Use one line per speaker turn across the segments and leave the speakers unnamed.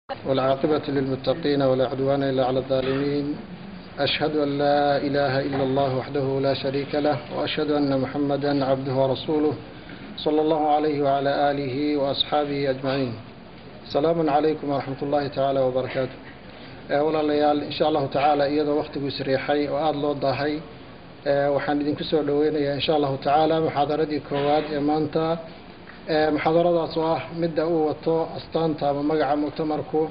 والعاقبة للمتقين ولا عدوان إلا على الظالمين. أشهد أن لا إله إلا الله وحده لا شريك له، وأشهد أن محمدا عبده ورسوله صلى الله عليه وعلى آله وأصحابه أجمعين. السلام عليكم ورحمة الله تعالى وبركاته. Walaalayaal, insha Allahu tacaala, iyadoo wakhtigu isriixay oo aada loo daahay, waxaan idinku soo dhoweynayaa, insha Allahu tacaala, muxaadaradii koowaad ee maanta. Muxaadaradaas oo ah midda uu wato astaanta ama magaca muctamarku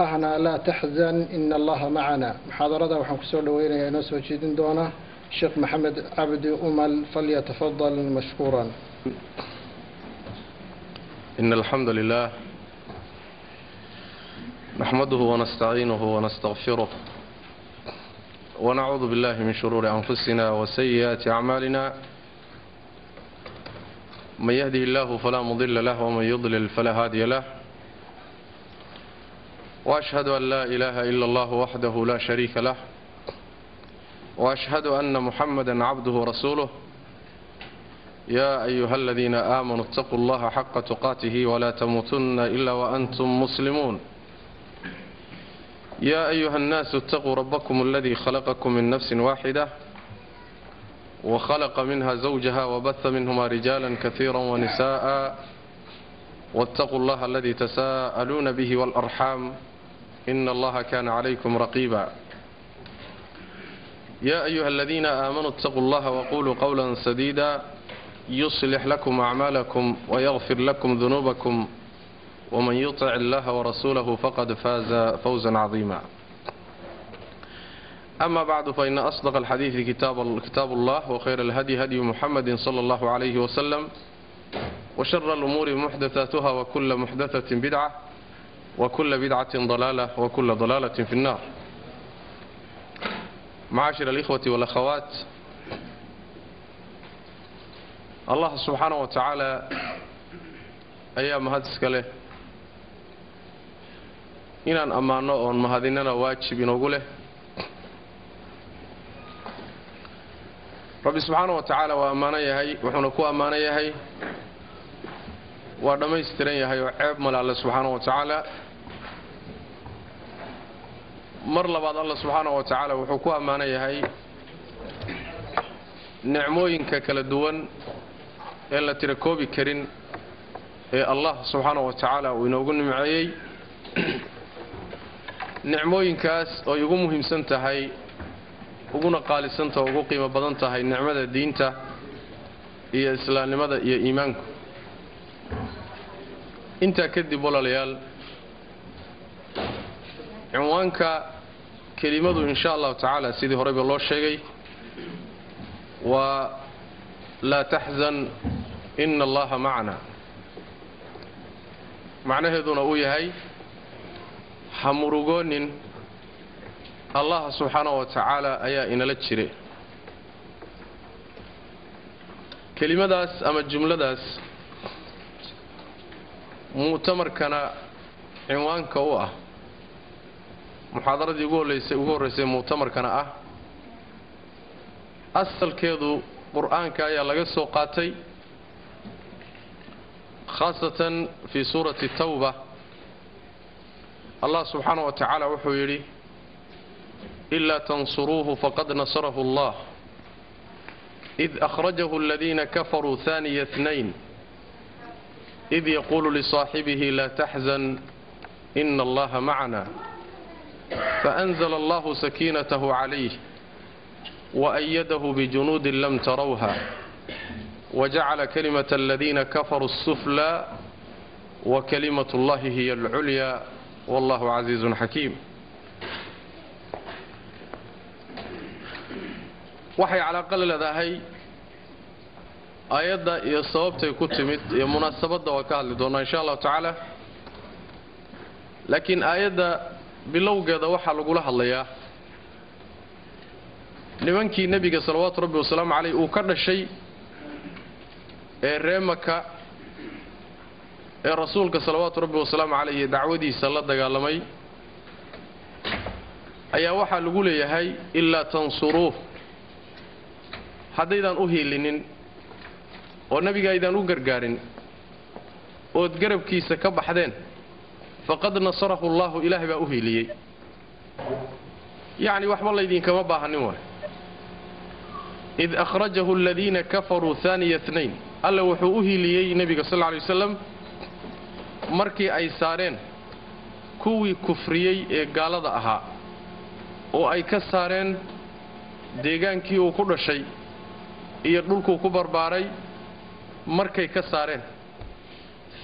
ahna "Laa taxzan, ina Allaha macana". Muxaadarada waxaan kusoo dhoweynayaa, inoo soo jeedin doona, Sheekh Maxamed Cabdi Umal. Falyatafadal mashkuuran.
إن الحمد لله نحمده ونستعينه ونستغفره، ونعوذ بالله من شرور أنفسنا وسيئات أعمالنا. من يهده الله فلا مضل له، ومن يضلل فلا هادي له. وأشهد أن لا إله إلا الله وحده لا شريك له، وأشهد أن محمدا عبده ورسوله. يا أيها الذين آمنوا اتقوا الله حق تقاته ولا تموتن إلا وأنتم مسلمون. يا أيها الناس اتقوا ربكم الذي خلقكم من نفس واحدة، وخلق منها زوجها، وبث منهما رجالا كثيرا ونساء، واتقوا الله الذي تساءلون به والأرحام، إن الله كان عليكم رقيبا. يا أيها الذين آمنوا اتقوا الله وقولوا قولا سديدا، يصلح لكم أعمالكم ويغفر لكم ذنوبكم، ومن يطع الله ورسوله فقد فاز فوزا عظيما. أما بعد، فإن أصدق الحديث كتاب الله، وخير الهدي هدي محمد صلى الله عليه وسلم، وشر الأمور محدثاتها، وكل محدثة بدعة، وكل بدعة ضلالة، وكل ضلالة في النار. معاشر الإخوة والأخوات، Allah subxaana wa tacaala ayaa mahad iska leh. Inaan ammaanno oon mahadinana waajib inoogu leh. Rabbi subxaana wa tacaala waa ammaanan yahay, wuxuuna ku ammaanan yahay waa dhammaystiran yahay oo ceeb male Alle subxaana wa tacaala. Mar labaad, Alla subxaana wa tacaala wuxuu ku ammaanan yahay nicmooyinka kala duwan ee la tira koobi karin ee Allah subxaana wa tacaala uu inoogu nimceeyey, nicmooyinkaas ooy ugu muhiimsan tahay, uguna qaalisantah, ugu qiimo badan tahay nicmada diinta iyo islaamnimada iyo iimaanku. Intaa kadib, walaalayaal, cinwaanka kelimadu, insha Allahu tacaala, sidii horeyba loo sheegay, waa "Laa taxzan, ina Allaha macna". Macnaheeduna uu yahay: ha murugoonin, Allah subxaana wa tacaala ayaa inala jire. Kelimadaas ama jumladaas mu'tamarkana cinwaanka u ah, muxaadaradii ugu horraysay mu'tamarkana ah, asalkeedu Qur'aanka ayaa laga soo qaatay, khaasatan fii suurati Tawba. Allah subxaana wa tacaala wuxuu yidhi: "Ilaa tansuruuhu faqad nasarahu Allah, id akhrajahu aladiina kafaruu haaniya اثnayn, id yaquulu lisaaxibihi laa taxzan, ina Allaha macna, faأnzla allahu sakiinatahu calayh, وأيده بجنود لم تروها، وجعل كلمة الذين كفروا السفلى، وكلمة الله هي العليا، والله عزيز حكيم". Waxay calaaqa la leedahay aayadda iyo sababtay ku timid iyo munaasabadda waa ka hadli doonaa, insha Allahu tacaala. Laakiin aayadda bilowgeeda waxaa lagula hadlayaa nimankii Nebiga salawaatu Rabbi wasalaamu caleyh uu ka dhashay ee ree Maka, ee Rasuulka salawaatu Rabbi wasalaamu caleyh iyo dacwadiisa la dagaalamay. Ayaa waxaa lagu leeyahay: ilaa tansuruuh, haddaydaan u hiilinin oo Nebiga aydaan u gargaarin ood garabkiisa ka baxdeen. Faqad nasarahu Allahu, ilaahay baa u hiiliyey. Yacni waxba laydinkama baahanin waay. Id akhrajahu aladiina kafaruu haaniya itnayn, alle wuxuu u hiiliyey nebiga sal alla lay wasalam markii ay saareen kuwii kufriyey ee gaalada ahaa, oo ay ka saareen deegaankii uu ku dhashay iyo dhulkuu ku barbaaray. Markay ka saareen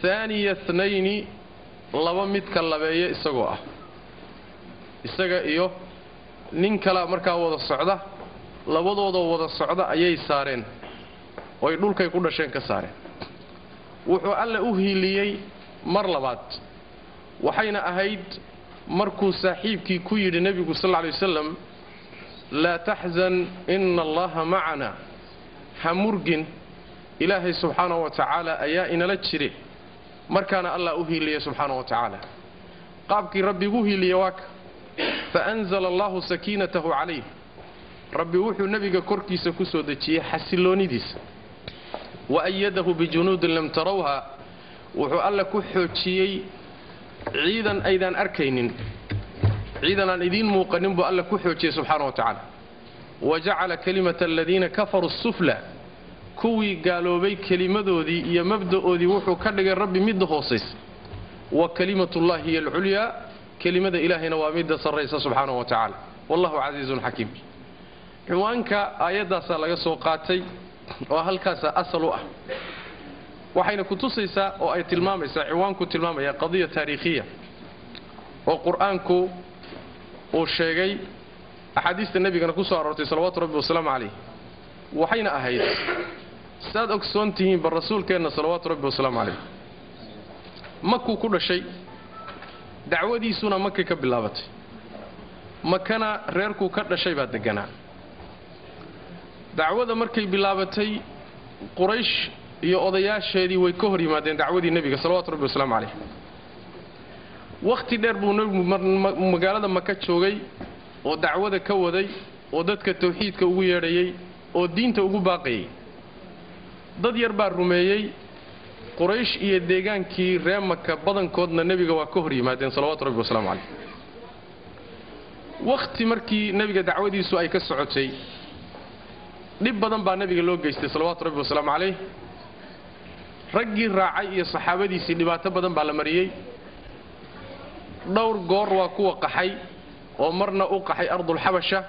haaniya itnayni, laba midka labeeye isagoo ah, isaga iyo nin kalea markaa wada socda, labadoodoo wada socda ayay saareen oy dhulkay ku dhasheen ka saareen. Wuxuu alle u hiiliyey mar labaad, waxayna ahayd markuu saaxiibkii ku yidhi nebigu sal alla lay wasalam: "Laa taxzan, ina allaha macana." Ha murgin, Ilaahay subxaanahu wa tacaala ayaa inala jire. Markaana Allah u hiiliyey subxaanahu wa tacaala. Qaabkii rabbigu hiiliye waa ka: faanzala allahu sakiinatahu calayh, Rabbi wuxuu nebiga korkiisa ku soo dejiyey xasilloonidiisa. Wa ayadahu bijunuudin lam tarawha, wuxuu Alla ku xoojiyey ciidan aydaan arkaynin, ciidan aan idiin muuqanin buu Alla ku xoojiyey subxaana wa tacaala. Wa jacala kalimata aladiina kafaruu sufla, kuwii gaaloobay kelimadoodii iyo mabda'oodii wuxuu ka dhigay Rabbi midda hoosaysa. Wa kalimatullahi hiya alculyaa, kelimada Ilaahayna waa midda sarraysa subxaanahu wa tacaala. Wallahu casiizun xakiim. Cinwaanka aayaddaasaa laga soo qaatay oo halkaasaa asal u ah, waxayna ku tusaysaa oo ay tilmaamaysaa, cinwaanku tilmaamaya qadiya taariikhiya oo Qur-aanku uu sheegay, axaadiista nebigana ku soo aroortay salawaatu Rabbi wasalaamu calayh. Waxayna ahayd, saad ogsoon tihiinba, rasuulkeenna salawaatu Rabbi wasalaamu calayh Makuu ku dhashay, dacwadiisuna Makay ka bilaabatay, Makana reerkuu ka dhashay baa degganaa. Dacwada markay bilaabatay, Quraysh iyo odayaasheedii way ka hor yimaadeen dacwadii nebiga salawaatu Rabbi wasalaamu calayh. Wakhti dheer buu nebigu magaalada Maka joogay oo dacwada ka waday oo dadka tawxiidka ugu yeedhayey oo diinta ugu baaqayay. Dad yar baa rumeeyey. Quraysh iyo deegaankii ree Maka badankoodna nebiga waa ka hor yimaadeen salawaatu Rabbi wasalaamu calayh. Wakhti markii nebiga dacwadiisu ay ka socotay, dhib badan baa nebiga loo geystay salawaatu Rabbi wasalaamu calayh. Raggii raacay iyo saxaabadiisii dhibaato badan baa la mariyey. Dhowr goor waa kuwa qaxay oo marna u qaxay ardulxabasha,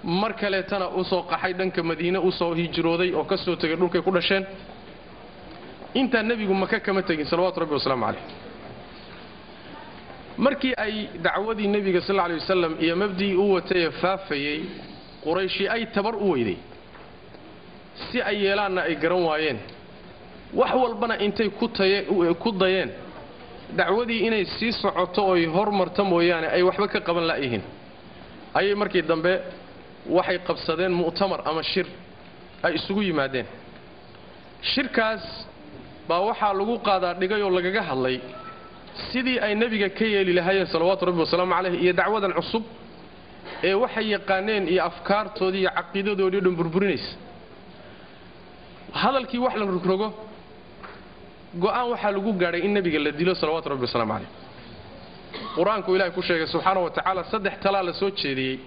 mar kaleetana u soo qaxay dhanka Madiine, u soo hijrooday oo ka soo tegay dhulkay ku dhasheen. Intaa nebigu Maka kama tegin salawaatu Rabbi wasalaamu calayh. Markii ay dacwadii nebiga sal alla lay wasalam iyo mabdigii u watayee faafayey Qurayshi ay tabar u weyday, si ay yeelaanna ay garan waayeen, wax walbana intay ku dayeen dacwadii inay sii socoto oy hormarto mooyaane ay waxba ka qaban la'yihiin, ayay markii dambe waxay qabsadeen mu'tamar ama shir ay isugu yimaadeen. Shirkaas baa waxaa lagu qaadaa dhigay oo lagaga hadlay sidii ay nebiga ka yeeli lahaayeen salawaatu Rabbi wasalaamu calayh iyo dacwadan cusub ee waxay yaqaaneen iyo afkaartoodii iyo caqiidadoodii o dhan burburinaysa. Hadalkii wax la rogrogo, go'aan waxaa lagu gaadhay in nebiga la dilo salawaatu Rabbi wasalaamu calayh. Qur-aanku Ilahay ku sheegay subxaana wa tacaala saddex talaa la soo jeediyey.